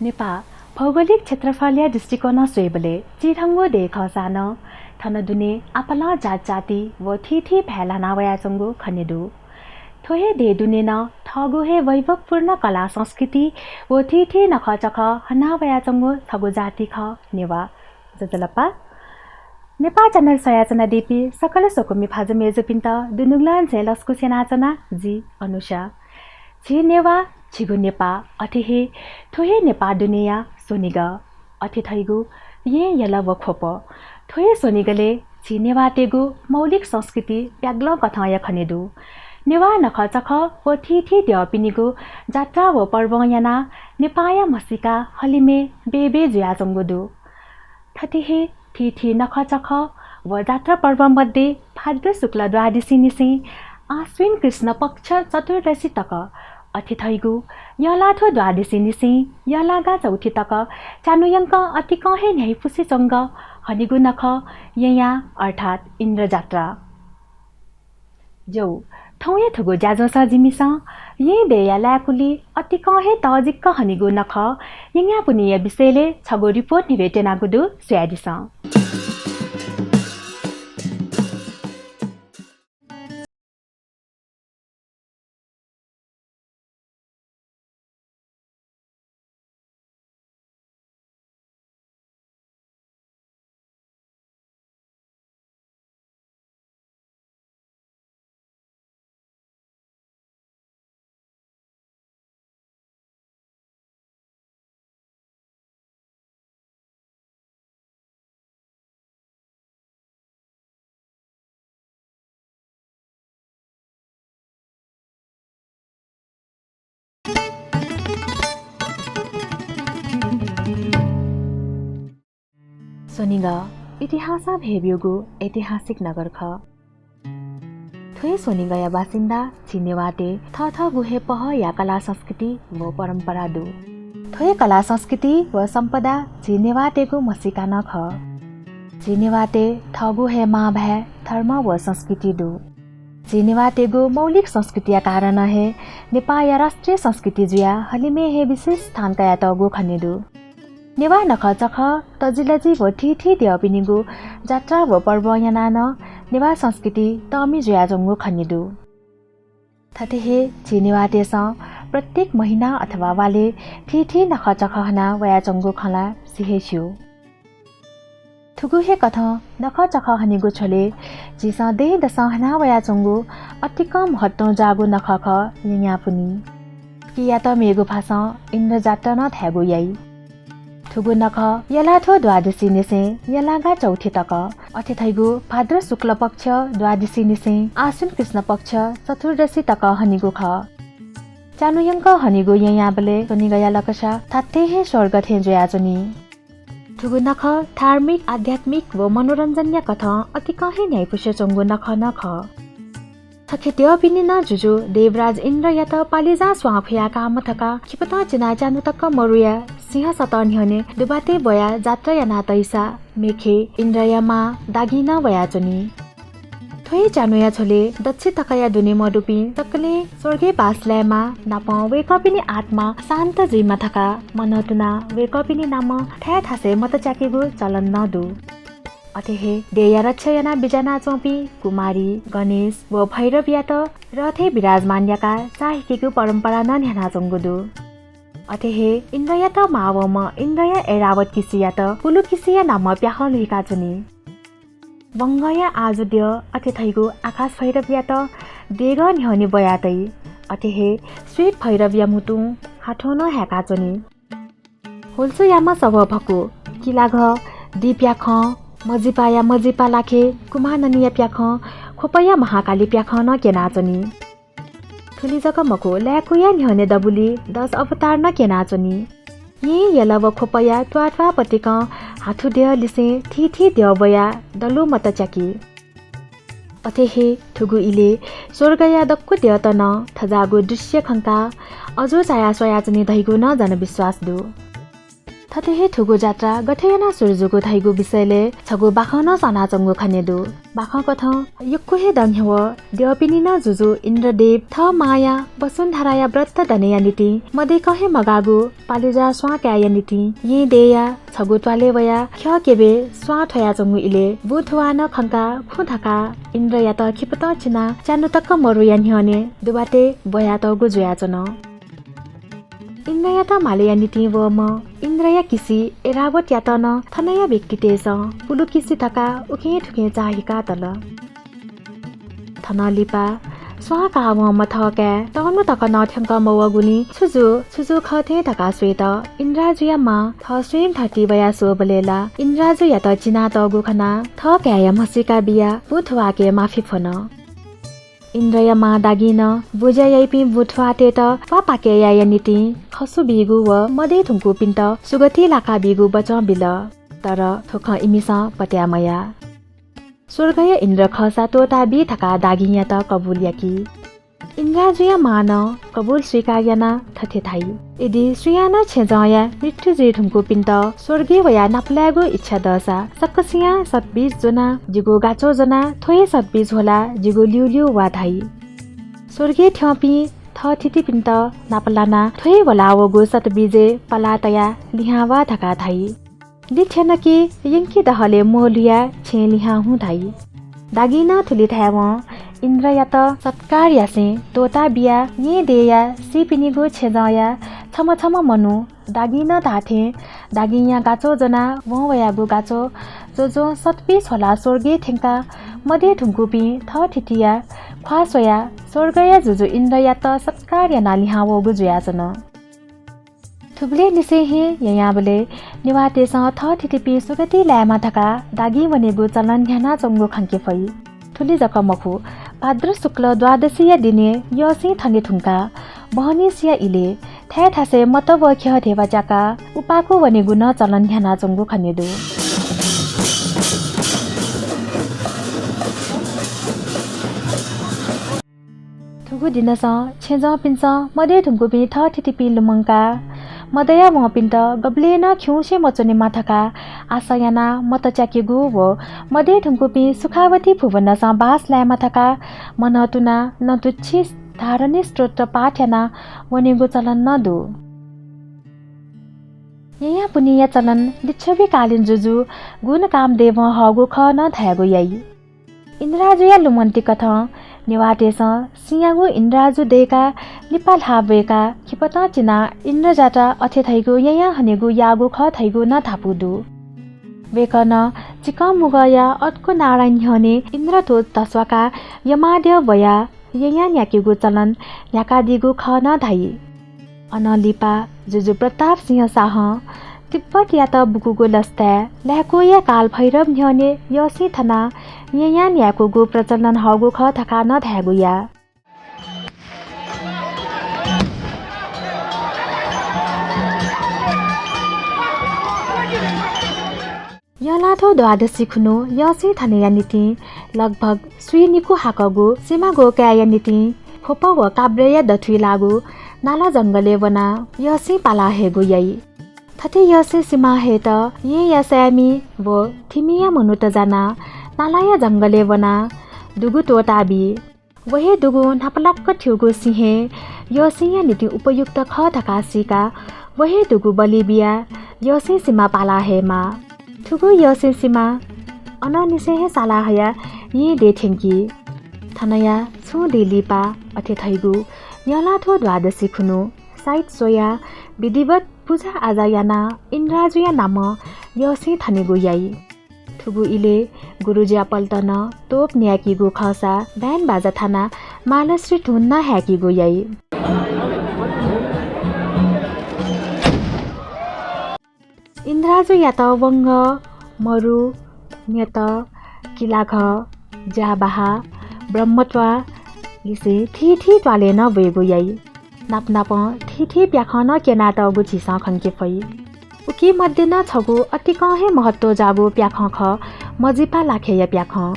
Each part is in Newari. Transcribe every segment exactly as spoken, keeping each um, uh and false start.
नेपाः भौगोलिक क्षेत्रफलया दृष्टिकोणं स्वयेबलय् चिधंगु देय् खःसां नं थन दुने आपालं जात जाति व थीथी भाय् ल्हाना वयाच्वंगु खने दु। थ्व हे देय् दुने नं थःगु हे वैभवपूर्ण कला संस्कृति व थीथी नखःचखः हना वयाच्वंगु छगू जाति खः नेवाः। ज्वजलपा। नेपाः च्यानल स्वयाच्वनादीपिं सकल स्वकुमि भाजु मय्जुपिन्त दुनुगलंनिसें लसकुस यानाच्वना, जि अनुषा। झी नेवाः, झीगु नेपाः, अथे हे थ्व हे नेपाः दुनेया स्वनिगः, अथे धइगु येँ, यल व ख्वप। थ्व हे स्वनिगलय् झी नेवाःतय्गु मौलिक संस्कृति प्याग्लं कथंया खने दु। नेवाः नखःचखः व थीथी द्यःपिनिगु जात्रा व पर्वं यानाः नेपाःया म्हसीका हलिमय् बय्बय् जुयाच्वंगु दु। थथे हे थीथी नखःचखः व जात्रा पर्व मध्ये भाद्र शुक्ल द्वादशीनिसें आश्विन कृष्ण पक्ष चतुर्दशी तक, अथे धइगु यंलाथ्व द्वादशीनिसें यंलागा चौथी तक च्यान्हु यंकं अतिकं हे न्ह्याइपुसे च्वंगु हनेगु नखः येँया अर्थात् इन्द्रजात्रा। ज्यू, थौंया थुगु ज्याझ्वलय् जिमिसं येँ देय्‌या लाय्‌कुलिइ अतिकं हे तःजिक हनेगु नखः येँयाः पुन्हिया विषयलय् छगू रिपोर्ट न्ह्यब्वये त्यनागु दु, स्वयादिसँ। स्वनिगः इतिहासं भय्‌ब्यूगु ऐतिहासिक नगर खः। थ्व हे स्वनिगःया बासिन्दा झी नेवाःतय् थःथःगु हे पहःया कला संस्कृति व परम्परा दु। थ्व हे कला संस्कृति व सम्पदा झी नेवाःतय्गु म्हसीका नं खः। झी नेवाःतय् थःगु हे मांभाय्, धर्म व संस्कृति दु। झी नेवाःतय्गु मौलिक संस्कृतिया कारणं हे नेपाःया राष्ट्रिय संस्कृति जुयाः हलिमय् हे विशेष स्थान कयातःगु खने दु। नेवाः नखःचखः, तजिलजि व थीथी द्यःपिनिगु जात्रा व पर्वं यानाः नं नेवाः संस्कृति तःमि जुयाच्वंगु खने दु। थथे हे झी नेवाःतय्सं प्रत्येक महिना अथवा वालय् थीथी नखःचखः हना वयाच्वंगु खँ ला सि हे स्यू। थुगु हे कथं नखःचखः हनेगु झ्वलय् झीसं दँय्‌दसं हना वयाच्वंगु अतिकं महत्वं जाःगु नखः खः येँयाः पुन्हि। थुकियात मेगु भासं इन्द्रजात्रा नं धायेगु याइ। थुगु नखः यंलाथ्व द्वादशीनिसें यंलागा चौथी तक, अथे धइगु भाद्र शुक्ल पक्ष द्वादशीनिसें आश्विन कृष्ण पक्ष चतुर्दशी तक हनेगु खः। च्यान्हु यंकं हनेगु येँयाःबलय् स्वनिगःया लकस्या धात्थें हे स्वर्ग थें जुयाच्वनी। थुगु नखः धार्मिक, आध्यात्मिक व मनोरञ्जनया कथं अतिकं हे न्ह्याइपुसे च्वंगु नखः नं खः। छखे द्यःपिनि नं जुजु देवराज इन्द्रयात पालिजां स्वां खुयाः काःम्ह धकाः खिपतं चिनाः च्यान्हु तक मरुयाः सिंहसतः न्ह्यःने दुबातय् ब्वयाः जात्रा याना तइसा मेखे इन्द्रया मां दागिं नं वयाच्वनी। थ्व हे च्यान्हुया झ्वलय् दच्छि तकया दुने मदुपिं सकलें स्वर्गय् बास लायेमा, नापं वय्कःपिनि आत्मा शान्त जुइमा धकाः मनंतुनाः वय्कःपिनि नामं थाय् थासय् मत च्याकेगु चलन नं दु। अथे हे देय्‌या रक्षा यानाः बिज्यानाच्वंपिं कुमारी, गणेश व भैरवयात रथय् विराजमान याकाः चाःहिकेगु परम्परा नं न्ह्यानाच्वंगु दु। अथे हे इन्द्रयात माःवःम्ह इन्द्रया ऐरावत किसियात पुलुकिसिया नामं प्याखं लुहिकाच्वनी। वंगःया आजु द्यः अथे धइगु आकाश भैरवयात देगः न्ह्यःने ब्वयातइ। अथे हे श्वेत भैरवया म्हुतुं हाथ्वं नं हाय्काच्वनी। हुल्सुयाम्ह सवः भकु, किलाघः, दिप्याखं, मजिपाया मजिपा लाखे, कुमाननिया प्याखं, ख्वपया महाकाली प्याखं नं क्यनाच्वनी। थुलि जक मखु, लाय्कुया न्ह्यःने दबुलिइ दश अवतार नं क्यनाच्वनी। येँ, यल व ख्वपया त्वाःत्वाः पतिकं हाथु द्यः लिसें थीथी द्यः ब्वयाः दलु मत च्याकी। अथे हे थुगु इलय् स्वर्गया दक्व द्यःत नं थज्याःगु दृश्य खंकाः अजू चायाः स्वयाच्वनी धइगु नं जनविश्वास दु। थथे हे थुगु जात्रा गथे यानाः सुरु जूगु धइगु विषयलय् छगू बाखं नं सनाच्वंगु खने दु। बाखंकथं यक्व हे दँ न्ह्यः द्यःपिनि नं जुजु इन्द्रदेव थः मांया वसुन्धराया व्रत दनेया निंतिं मदय्कं हे मगाःगु पालेजा स्वां कायेया निंतिं येँ देय्‌या छगू त्वालय् वयाः ख्यः क्यबय् स्वां थ्वयाच्वंगु इलय् बुँ थुवाः नं खंकाः खुँ धकाः इन्द्रयात खिपतं चिनाः च्यान्हु तक मरुया न्ह्यःने दुबातय् ब्वयातःगु जुयाच्वन। इन्द्रयात मालेया निंतिं वःम्ह इन्द्रया किसि ऐरावतयात नं थनया व्यक्तितय्‌सं पुलुकिसि धकाः उखें थुखें चाःहिकातल। थनं लिपा स्वां काः वंम्ह थः काय् तःन्हु तक नं थ्यंकः मवःगुलिं छु जू, छु जू खः थें धकाः स्वयेत इन्द्राजुया मां थः स्वयं धर्ती वयाः स्वःबलय् ला इन्द्राजुयात चिनातःगु खनाः थः काय्‌या म्हसीका बियाः बुँ थुवाःके माफी फ्वन। इन्द्रया मां दागिं नं बुँज्या याइपिं बुँ थुवाःतय्‌त वा पाके यायेया निंतिं खसु बीगु व मदये धुंकूपिन्त सुगति लाकाबीगु बचं बिल। तर थ्व खँ इमिसं पत्याः मयाः। स्वर्गया इन्द्र खःसा त्वःताबी धकाः दागिंयात कबुल याकी। इन्द्राजुया मां नं कबुल स्वीकार यानाः थथे धाइ, यदि सुयां नं छेँजःया मृत्यु जुइ धुंकूपिन्त स्वर्गय् वयाः नापलायेगु इच्छा दःसा सकसियां सतबीज ज्वनाः जिगु गाच्वः ज्वनाः थ्व हे सतबीज ह्वलाः जिगु ल्यूल्यू वा धाइ। स्वर्गय् थ्यंपिं थःथितिपिन्त नापलानाः थ्व हे ह्वलावःगु सतबीजय् पलाः तयाः लिहां वा धकाः धाइ। लि थ्यन कि यंकि दहलय् म्वःल्हुयाः छेँय् लिहां हुँ धाइ। दागिं नं थुलि धायेवं इन्द्रयात सत्कार यासें त्वःता बियाः येँ देय्‌या सीपिनिगु छेँजःया छम्ह छम्ह मनू दागिं नं धाःथें दागिंया गाच्वः ज्वनाः वं वयागु गाच्वः ज्वज्वं सतबीज ह्वलाः स्वर्गय् थ्यंकाः मदये धुंकूपिं थःथितिया ख्वाः स्वयाः स्वर्गया जुजु इन्द्रयात सत्कार यानाः लिहां वःगु जुयाच्वन। थुबलय् निसें हे यँयाःबलय् नेवाःतय्‌सं थःथितिपिं सुगति लायेमा धकाः दागिं वनेगु चलन न्ह्यानाच्वंगु खंके फइ। थुलि जक मखु, भाद्र शुक्ल द्वादशीया दिनय् यःसिं थने धुंकाः बहनिसिया इलय् थाय् थासय् मत व ख्यः धेबा च्याकाः उपाकु वनेगु नं चलन न्ह्यानाच्वंगु खने दु। थुगु दिनसं छेँजःपिन्सं मदये धुंकूपिं थःथितिपिं लुमंकाः मदया वंपिन्त गबलें नं खिउँसे मच्वनेमा धकाः आशा यानाः मत च्याकेगु व मदये धुंकूपिं सुखावती भुवनसं बास लायेमा धकाः मनंतुनाः नतुछि धारणी स्तोत्र पाठ यानाः वनेगु चलन नं दु। यँयाः पुन्हिया चलन लिच्छविकालीन जुजु गुणकामदेवं हःगु खः नं धायेगु याइ। इन्द्राजुया लुमन्तिकथं नेवाःतय्‌सं सिँयागु इन्द्राजु दय्‌काः लिपा ल्हाः ब्वय्‌काः खिपतं चिनाः इन्द्रजात्रा अथे धइगु यँयाः हनेगु याःगु खः धइगु नं धापू दु। वय्‌कलं चिकंमुगःया अर्को नारां न्ह्यःने इन्द्रध्वज धस्वाकाः यमाद्यः ब्वयाः यँयाः न्ह्याकेगु चलन न्ह्याकादीगु खः नं धाइ। अनं लिपा जुजु प्रताप सिंह शाहं तिब्बतयात बुकूगु लसताय् लाय्‌कूया कालभैरव न्ह्यःने यःसिं थनाः यँयाः न्ह्याकूगु प्रचलन हःगु खः धकाः नं धायेगु याः। यंलाथ्व द्वादशी खुन्हु यःसिं थनेया निंतिं लगभग स्वीनिकु हाकःगु सिमा ग्वःकायेया निंतिं ख्वप व काब्रय्‌या दथुइ लाःगु नाला जंगलय् वनाः यःसिं पाला हयेगु याइ। थथे यःसिं सिमा हयेत येँया साय्‌मि व थिमिया मनूत जानाः नालाया जंगलय् वनाः दुगु त्वःता बी। व हे दुगु न्हापालाक थ्यूगु सिं हे यःसिंया निंतिं उपयुक्त खः धकाः सीकाः व हे दुगु बलि बियाः यःसिं सिमा पाला हयेमाः। थुगु यःसिं सिमा अनंनिसें हे साला हयाः येँ देय् थ्यंकी। थनया छुं दिं लिपा अथे धइगु यंलाथ्व द्वादशी खुन्हु साइत स्वयाः विधिवत पुजा आजा यानाः इन्द्राजुया नामं यःसिं थनेगु याइ। थुगु इलय् गुरुज्या पल्टनं तोप न्याय्‌कीगु खःसा band बाजा थानाः मालश्री धुन नं हाय्‌कीगु याइ। इन्द्राजुयात वंघः, मरु, न्यत, किलाघः, ज्याबाहा, ब्रह्मत्वाः लिसें थीथी त्वालय् नं ब्वयेगु याइ। नापनापं थीथी प्याखं नं क्यनातःगु झीसं खंके फइ। उकी मध्ये नं छगू अतिकं हे महत्व जाःगु प्याखं खः मजिपा लाखेया प्याखं।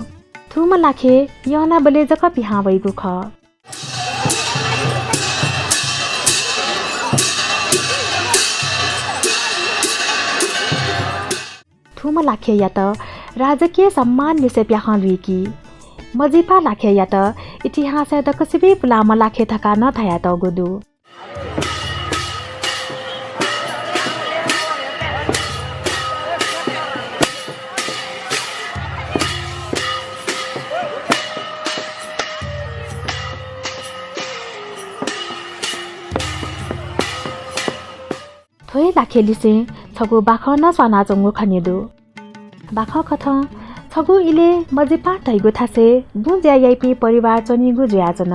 थुम्ह लाखे यंनाबलय् जक पिहां वइगु खः। थुम्ह लाखेयात राजकीय सम्मानलिसे प्याखं ल्हुइकी। मजिपा लाखेयात इतिहासय् दक्वसिबें पुलांम्ह लाखे धकाः नं धयातःगु दु। थ्व हे लाखेलिसें छगू बाखं नं स्वानाच्वंगु खनेदु। बाखंकथं छगू इलय् मजिपा धइगु थासय् बुँ ज्या याइपिं परिवार च्वनीगु जुयाच्वन।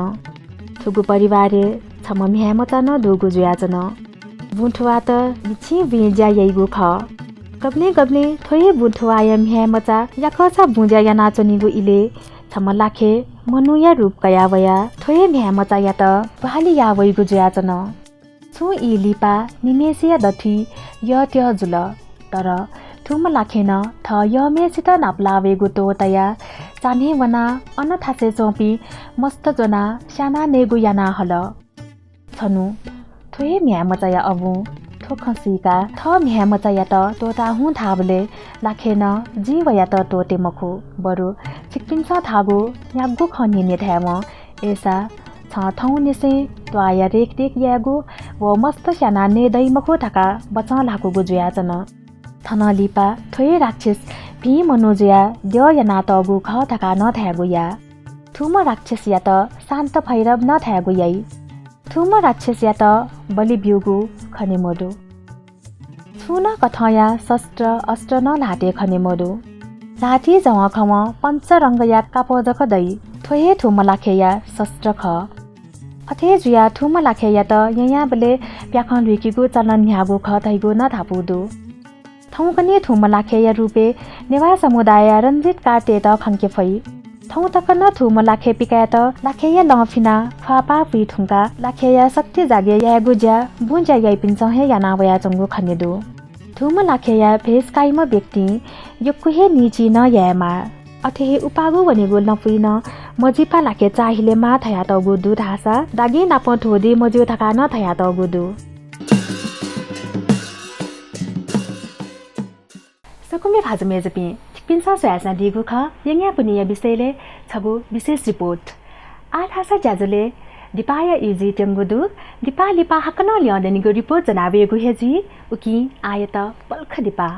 थुगु परिवारय् छम्ह म्ह्याय्‌मचा नं दुगु जुयाच्वन। बुँ थुवाःत बिछिं बुँइ ज्या याइगु खः। गबलें गबलें थ्व हे बुँ थुवाःया म्ह्याय्‌मचा याकःचा बुँ ज्या यानाच्वनीगु इलय् छम्ह लाखे मनूया रूप कयाः वयाः थ्व हे म्ह्याय्‌मचायात ग्वाहालि याः वइगु जुयाच्वन। छुं ई लिपा निम्हय्‌सिया दथुइ यःत्यः जुल, तर थुम्ह लाखें नं थः यःम्हय्‌सित नापलाः वयेगु त्वः तयाः चान्हय् वनाः अन थासय् च्वंपिं मस्त ज्वनाः स्यानाः नयेगु याना हल। छन्हु थ्व हे म्ह्याय्‌मचाया अबुं थ्व खँ सीकाः थः म्ह्याय्‌मचायात त्वःताः हुँ धाःबलय् लाखें नं जिं वयात त्वःते मखु, बरु छिकपिन्सं धाःगु न्ह्यागु खँ न्यने धायेवं। अय्‌सा छं थौंनिसें त्वाःया रेखदेख यायेगु व मस्त स्यानाः नये दइ मखु धकाः बचं ल्हाकूगु जुयाच्वन। थनं लिपा थ्व हे राक्षस भिं मनू जुयाः द्यः यानातःगु खः धकाः नं धायेगु याः। थुम्ह राक्षसयात शान्त भैरव नं धायेगु याइ। थुम्ह राक्षसयात बलि ब्यूगु खने मदु। छुं नं कथंया शस्त्र अस्त्र नं ल्हातय् खने मदु। ल्हातिइ जवंखवं पञ्चरंगया कापः जक दइ। थ्व हे थुम्ह लाखेया शस्त्र खः। अथे जुयाः थुम्ह लाखेयात यँयाःबलय् प्याखं ल्हुइकेगु चलन न्ह्यागु खः धइगु नं धापू दु। थौंकन्हय् थुम्ह लाखेया रूपय् नेवाः समुदायया रंजित कारतय्‌त खंके फइ। थौं तक नं थुम्ह लाखे पिकायेत लाखेया लं फिनाः ख्वाःपाः पुइ धुंकाः लाखेया शक्ति जागे यायेगु ज्या बुँ ज्या याइपिन्सं हे याना वयाच्वंगु खने दु। थुम्ह लाखेया भेष काइम्ह व्यक्तिं यक्व हे निचिं नं यायेमाः। अथे हे उपागु वनेगु लँपुइ नं मजिपा लाखे चाःहिले माः धयातःगु दु धाःसा दागिं नाप ध्वदे मज्यू धकाः नं धयातःगु दु। सकलें भाजु मय्‌जुपिं, छिकपिन्सं स्वयाच्वनादीगु खः यँयाः पुन्हिया विषयलय् छगू विशेष रिपोर्ट। आः धाःसा ज्याझ्वलय् दिपाया ई जुइत्यंगु दु। दिपा लिपा हाकनं ल्यं दनिगु रिपोर्ट ज्वना वयेगु हे जुइ। उकिं आःयात पलख दिपा।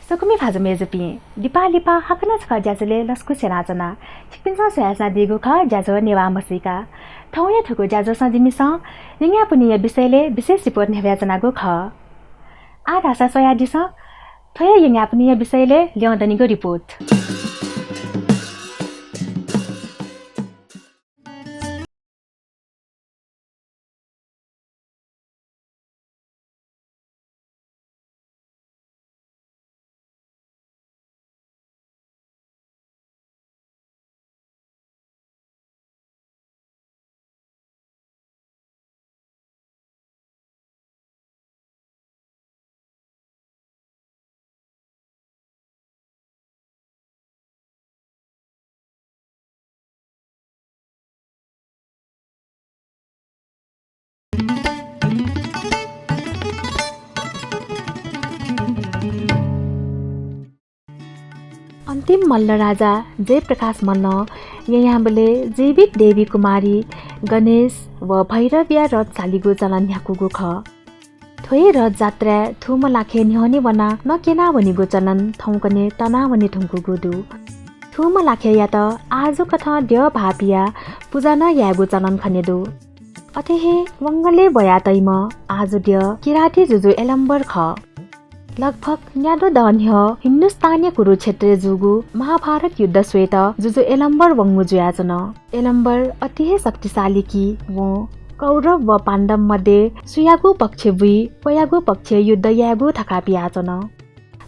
सकलें भाजु मय्‌जुपिं, दिपा लिपा हाकनं छकः ज्याझ्वलय् लसकुस यानाच्वना। छिकपिन्सं स्वयाच्वनादीगु खः ज्याझ्वः नेवाः म्हसीका। थौंया थुगु ज्याझ्वलय् जिमिसं यँयाः पुन्हिया विषयलय् विशेष रिपोर्ट न्ह्यब्वयाच्वनागु खः। आः धाःसा स्वयादिसँ, थ्व हे यँयाः पुन्हिया विषयलय् ल्यं दनिगु रिपोर्ट। अन्तिम मल्ल राजा जयप्रकाश मल्लं यँयाःबलय् जीवित देवी कुमारी, गणेश व भैरवया रथ सालीगु चलन न्ह्याकूगु खः। थ्व हे रथ जात्राय् थुम्ह लाखे न्ह्यःने वनाः नक्यना वनीगु चलन थौंकन्हय् तनावने धुंकूगु दु। थुम्ह लाखेयात आजुकथं द्यः भाःपियाः पुजा नं यायेगु चलन खने दु। अथे हे वंगलय् ब्वयातइम्ह आजु द्यः किराती जुजु एलम्बर खः। लगभग न्यादँ दँ न्ह्यः हिन्दुस्तानया कुरुक्षेत्रय् जूगु महाभारत युद्ध स्वयेत जुजु एलम्बर वंगु जुयाच्वन। एलम्बर अति हे शक्तिशाली कि वं कौरव व पाण्डव मध्ये सुयागु पक्ष बुइ, वयागु पक्षय् युद्ध यायेगु धकाः पियाच्वन।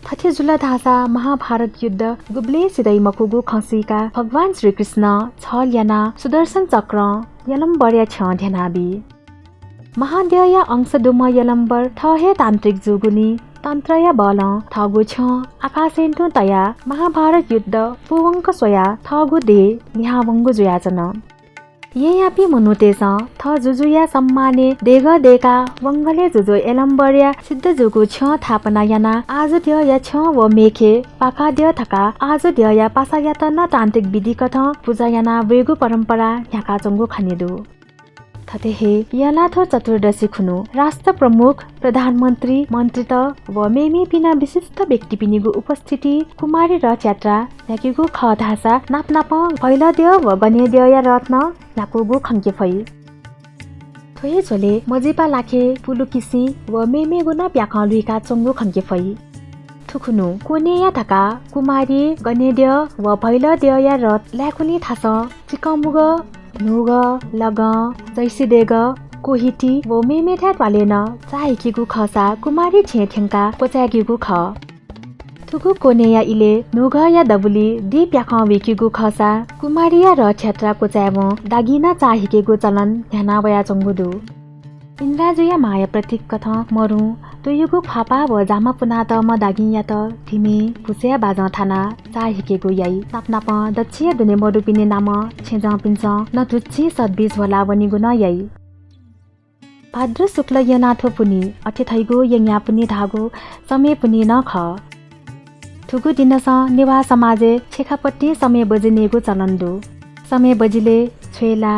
थथे जुल धाःसा महाभारत युद्ध गुबलें सिधइ मखुगु खँ सीकाः भगवान श्रीकृष्णं छल यानाः सुदर्शन चक्रं यलम्बरया छ्यं ध्यानाबी। महाद्यःया अंश दुम्ह यलम्बर थः हे तान्त्रिक जूगुलिं तन्त्रया बलं थःगु छ्यं आकाशय् तुं तयाः महाभारत युद्ध पूवंक स्वयाः थःगु देय् लिहां वंगु जुयाच्वन। येँयापिं मनूतय्सं थः जुजुया सम्मानय् देगः दय्काः वंगलय् जुजु एलम्बरया सिद्ध जूगु छ्यं थापना यानाः आजु द्यःया छ्यं व मेखे पाका द्यः धकाः आजु द्यःया पासायात नं तान्त्रिक विधिकथं पुजा यानाः वयेगु परम्परा न्ह्याकाच्वंगु खने दु। थथे हे यलाथ्व चतुर्दशी खुन्हु राष्ट्र प्रमुख, प्रधानमन्त्री, मन्त्रीत व मेमेपिं विशिष्ट व्यक्तिपिनिगु उपस्थिति कुमारी रथयात्रा न्ह्याकेगु खः धाःसा नापनापं भैलद्यः व गनेद्यःया रथ नं न्ह्याकूगु खंके फइ। थ्व हे झ्वलय् मजिपा लाखे, पुलुकिसि व मेमेगु नं प्याखं लुइकाच्वंगु खंके फइ। थुखुन्हु कोनेया धकाः कुमारी, गनेद्यः व भैलद्यःया रथ लाय्कुलिं थासं चिकंमुगः, न्हूगः, लगं, जैसीदेगः, कोहिति व मेमेथाय् त्वालय् नं चाःहिकेगु खःसा कुमारी छेँय् थ्यंकाः क्वचाय्केगु खः। थुगु कोनेया इलय् न्हूगःया दबुलिइ दी प्याखं हुइकेगु खःसा कुमारीया रथयात्रा क्वचाय्वं दागिं नं चाःहिकेगु चलन न्ह्याना वयाच्वंगु दु। इन्द्राजुया मांया प्रतीककथं मरुं तुयुगु ख्वाःपाः व जामा पुनातःम्ह दागिंयात धिमय् भुस्या बाजं थानाः चाःहिकेगु याइ। नापनापं दच्छिया दुने मदुपिनि नामं छेँजःपिन्सं नधुच्छिं सतबीज ह्वला वनेगु नं याइ। भाद्र शुक्ल यलाथ्व पुन्हि, अथे धइगु यँयाः पुन्हि धाःगु समे पुन्हि नं खः। थुगु दिनसं नेवाः समाजय् छेखापट्टिं समे बजि नयेगु चलन दु। समे बजिलय् छ्वय्ला,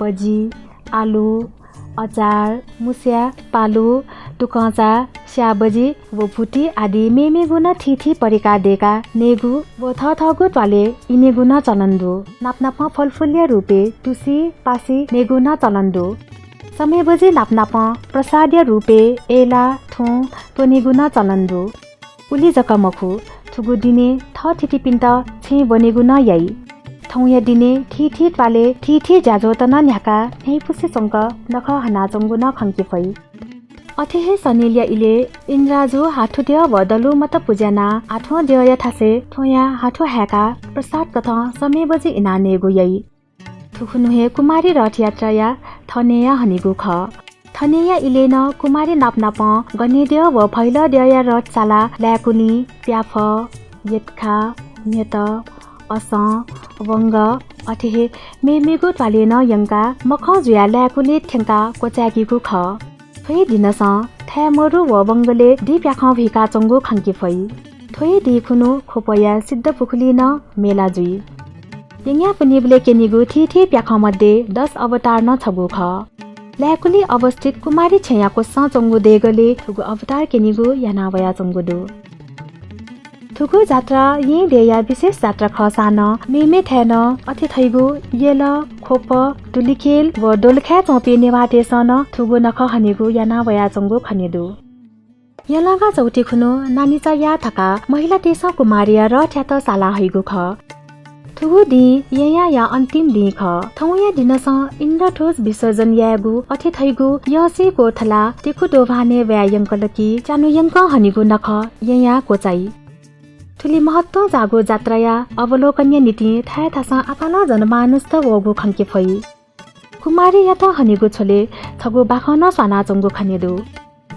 बजि, आलु, अचार, मुस्या, पालु, तुकंचा, स्याःबजि व भुति आदि मेमेगु नं थीथी परिकार दय्काः नयेगु व थःथःगु त्वालय् इनेगु नं चलन दु। नापनापं फलफुलया रूपय् तुसि, पासि नयेगु नं चलन दु। समे बजि नापनापं प्रसादया रूपय् अय्ला, थुं त्वनेगु नं चलन दु। उलि जक मखु, थुगु दिनय् थःथितिपिन्त छेँय् ब्वनेगु नं याइ। थौंया दिनय् थीथी त्वालय् थीथी ज्याझ्वःत नं न्ह्याकाः न्ह्यइपुसे च्वंक नखः हनाच्वंगु नं खंके फइ। अथे हे सनिलया इलय् इन्द्राजु हाथुद्यः व दलुमत पुज्यानाः हाथ्वं द्यःया थासय् थ्वयाः हाथ्व हाय्काः प्रसादकथं समे बजि इनाः नयेगु याइ। थुखुन्हु हे कुमारी रथयात्राया थनेया हनेगु खः। थनेया इलय् नं कुमारी नापनापं गनेद्यः व भैलद्यःया रथ सालाः लाय्कुलिं, प्याफः, यतखा, न्यत, असं, वंग, अथे हे मेमेगु त्वालय् नं यंकाः मखं जुयाः लाय्कुलिइ थ्यंकाः क्वचाय्केगु खः। थ्व हे दिनसं थाय् मरु व वंगलय् दी प्याखं हुइकाच्वंगु खंके फइ। थ्व हे दी खुन्हु ख्वपया सिद्ध पुखुलिइ नं मेला जुइ। यँयाः पुन्हिबलय् क्यनीगु थीथी प्याखं मध्ये दस अवतार नं छगू खः। लाय्कुलिइ अवस्थित कुमारी छेँया क्वसं च्वंगु देगलय् थुगु अवतार क्यनीगु याना वयाच्वंगु दु। थुगु जात्रा येँ देय्या विशेष जात्रा खःसां नं मेमेथाय् नं अथे धइगु यल, ख्वप, दुलिखेल व दोलखाय् च्वंपिं नेवाःतय्सं नं थुगु नखः हनेगु याना वयाच्वंगु खने दु। यलंगा चौथि खुन्हु नानिचा याः धकाः महिलातय्सं कुमारीया रथयात साला हइगु खः। थुगु दिं यँयाःया अन्तिम दिं खः। थौंया दिनसं इन्द्रध्वज विसर्जन यायेगु अथे धइगु यःसिं क्वथलाः तिखु दोभानय् वये यंकल कि च्यान्हु यंकं हनेगु नखः यँयाः क्वचाइ। थुलि महत्वं जाःगु जात्राया अवलोकनया निंतिं थाय् थासं आपालं जनमानसत वःगु खंके फइ। कुमारीयात हनेगु झ्वलय् छगू बाखं नं स्वानाच्वंगु खने दु।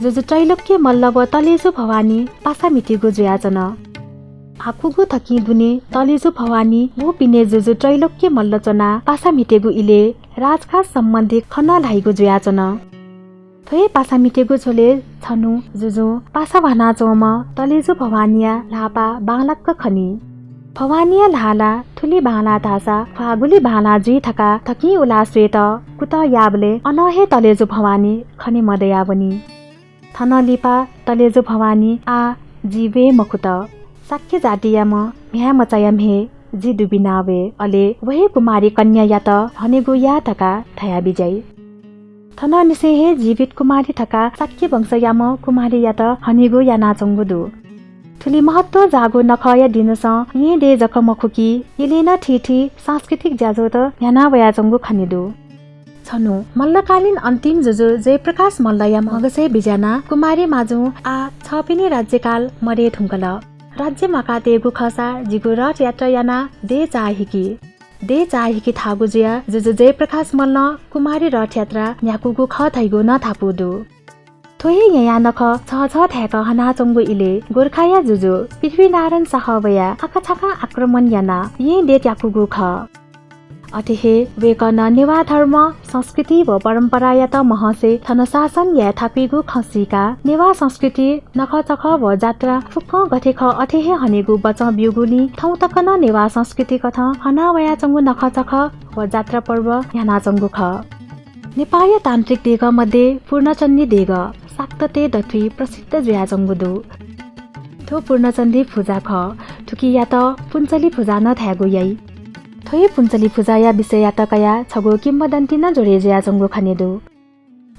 जुजु त्रैलोक्य मल्ल व तलेजु भवानी पासा म्हितेगु जुयाच्वन। हाकुगु थकिं दुने तलेजु भवानी व पिने जुजु त्रैलोक्य मल्ल च्वनाः पासा म्हितेगु इलय् राजकाज सम्बन्धी खँ नं ल्हाइगु जुयाच्वन। थ्व हे पासा म्हितेगु झ्वलय् छन्हु जुजुं पासा ह्वानाच्वंम्ह तलेजु भवानीया ल्हाःपाः बांलाक खनी। भवानीया ल्हाः ला थुलि बांलाः धाःसा ख्वाः गुलि बांलाः जुइ धकाः थकिं उलाः स्वयेत कुतः याःबलय् अनं हे तलेजु भवानी खने मदयावनी। थनं लिपा तलेजु भवानी आः जि वये मखुत। शाक्य जातियाम्ह म्ह्याय्मचाया म्हे जि दुबिना वये, अले व हे कुमारी कन्यायात हनेगु या धकाः धया बिज्याइ। थनंनिसें हे जीवित कुमारी धकाः शाक्य वंशयाम्ह कुमारीयात हनेगु यानाच्वंगु दु। थुलि महत्व जाःगु नखःया दिनसं येँ देय् जक मखु कि यलय् नं थीथी सांस्कृतिक ज्याझ्वःत न्ह्याना वयाच्वंगु खने दु। छन्हु मल्लकालीन अन्तिम जुजु जयप्रकाश मल्लया म्हगसय् बिज्यानाः कुमारी माजुं आः छःपिनि राज्यकाल मदये धुंकल। राज्य म्वाकातयेगु खःसा जिगु रथयात्रा यानाः देय् चाःहिकि। देय् चाःहिकि धाःगु जुयाः जुजु जयप्रकाश मल्लं कुमारी रथयात्रा न्ह्याकूगु खः धइगु नं धापू दु। थ्व हे येँया नखः छःछः थाय्‌क हनाच्वंगु इलय् गोर्खाया जुजु पृथ्वीनारायण शाह वयाः आकाछाकां आक्रमण यानाः येँ देय् त्याकूगु खः। अथे हे वय्‌कलं नेवाः धर्म, संस्कृति व परम्परायात महंसे थन शासन याये थाकुइगु खँ सीकाः नेवाः संस्कृति, नखःचखः व जात्रा फुक्कं गथे खः अथे हे हनेगु बचं ब्यूगुलिं थौं तक नं नेवाः संस्कृति कथं हना वयाच्वंगु नखःचखः व जात्रा पर्व न्ह्यानाच्वंगु खः। नेपाःया तान्त्रिक देगः मध्ये पूर्णचण्डी देगः शाक्ततय् दथुइ प्रसिद्ध जुयाच्वंगु दु। थ्व पूर्णचण्डी पुजा खः। थुकियात पुन्चली पुजा नं धायेगु याइ। थ्व हे पुन्चली पुजाया विषययात कयाः छगू किंवदन्ती नं जोडे जुयाच्वंगु खने दु।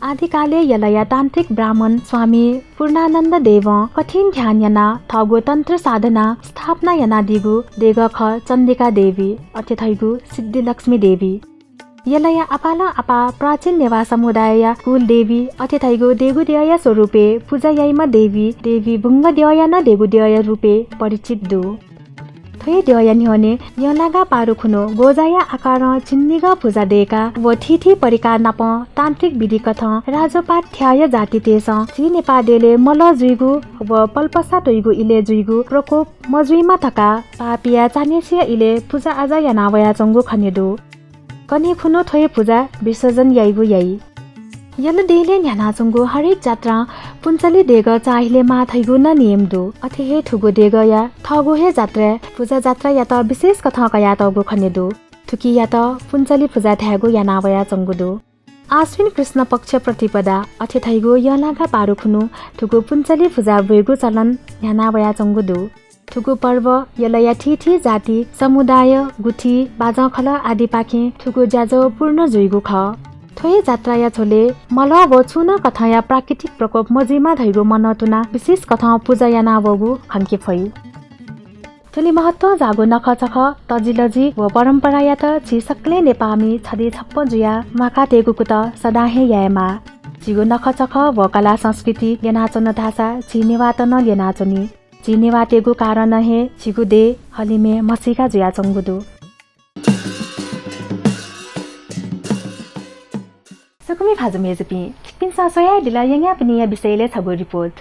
आदिकालय् यलया तान्त्रिक ब्राह्मण स्वामी पूर्णानन्द देवं कठिन ध्यान यानाः थःगु तन्त्र साधना स्थापना यानादीगु देगः खः चण्डिका देवी, अथे धइगु सिद्धिलक्ष्मी देवी। यलया आपालं आपाः प्राचीन नेवाः समुदायया कुल देवी, अथे धइगु देगु द्यःया स्वरूपय् पुजा याइम्ह देवी, देवी बुंग द्यःया नं देगु द्यःया रूपय् परिचित दु। थ्व हे द्यःया न्ह्यःने यंलागा पारु खुन्हु गोजाया आकारं झिंनिगः पुजा दय्‌काः व थीथी परिकार नापं तान्त्रिक विधि कथं राजोपाध्याय जातितय्‌सं झी नेपाः देलय् मलः जुइगु व पल्पसा त्वइगु इलय् जुइगु प्रकोप मजुइमा धकाः पापीया चान्हय्‌सिया इलय् पुजा आजा याना वयाच्वंगु खने दु। कन्हय् खुन्हु थ्व हे पुजा विसर्जन याइगु याइ। यल देलय् न्ह्यानाच्वंगु हरेक जात्रां पुन्चली देगः चाःहिले माः धइगु नं नियम दु। अथे हे थुगु देगःया थःगु हे जात्राय् पुजा जात्रायात विशेष कथं कयातःगु खने दु। थुकियात पुन्चली पुजा धायेगु याना वयाच्वंगु दु। आश्विन कृष्ण पक्ष प्रतिपदा अथे धइगु यंलागा पारु खुन्हु थुगु पुन्चली पुजा ब्वयेगु चलन न्ह्याना वयाच्वंगु दु। थुगु पर्व यलया थीथी जाति, समुदाय, गुथि, बाजंखलः आदिपाखें थुगु ज्याझ्वः पूर्ण जुइगु खः। थ्व हे जात्राया झ्वलय् मलः व छुं नं कथंया प्राकृतिक प्रकोप मजुइमा धइगु मनंतुनाः विशेष कथं पुजा याना वःगु खंके फइ। थुलि महत्वं जाःगु नखःचखः, तजिलजि व परम्परायात झी सकलें नेपाःमि छधी छप्पँ जुयाः म्वाकातयेगु कुतः सदां हे यायेमाः। झीगु नखःचखः व कला संस्कृति ल्यनाच्वन धाःसा झी नेवाःत नं ल्यनाच्वनी। झी नेवाःतय्‌गु कारणं हे झीगु देय् हलिमय् म्हसीका जुयाच्वंगु दु। सुकुमि भाजु मय्‌जुपिं, छिकपिन्सं स्वयादिल यंयाःपिनिया विषयलय् छगू report।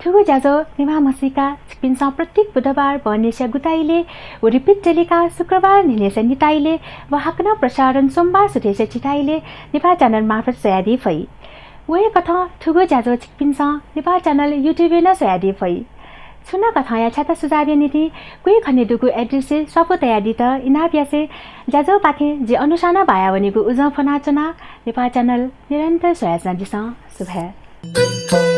थुगु ज्याझ्वः नेवाः म्हसीका छिकपिन्सं प्रत्येक बुधबार बहनिसिया गुता इलय् व repeat तेलिका शुक्रबार न्हिनय्‌सिया निता इलय् व हाकनं प्रसारण सोमबार सुथय्‌सिया झिता इलय् नेपाः channel मार्फत स्वयादी फइ। व हे कथं थुगु ज्याझ्वः छिकपिन्सं नेपाः channel YouTube-य् नं स्वयादी फइ। छुं नं कथंया छ्याता सुझावया निंतिं क्वय् खनेदुगु address-य् स्वापू तयादीत इनाप यासें ज्याझ्वःपाखें जि अनुशाना बाया वनेगु उजं फ्वनाच्वना। नेपाः channel निरन्तर स्वयाच्वनादिसँ। सुभाय्।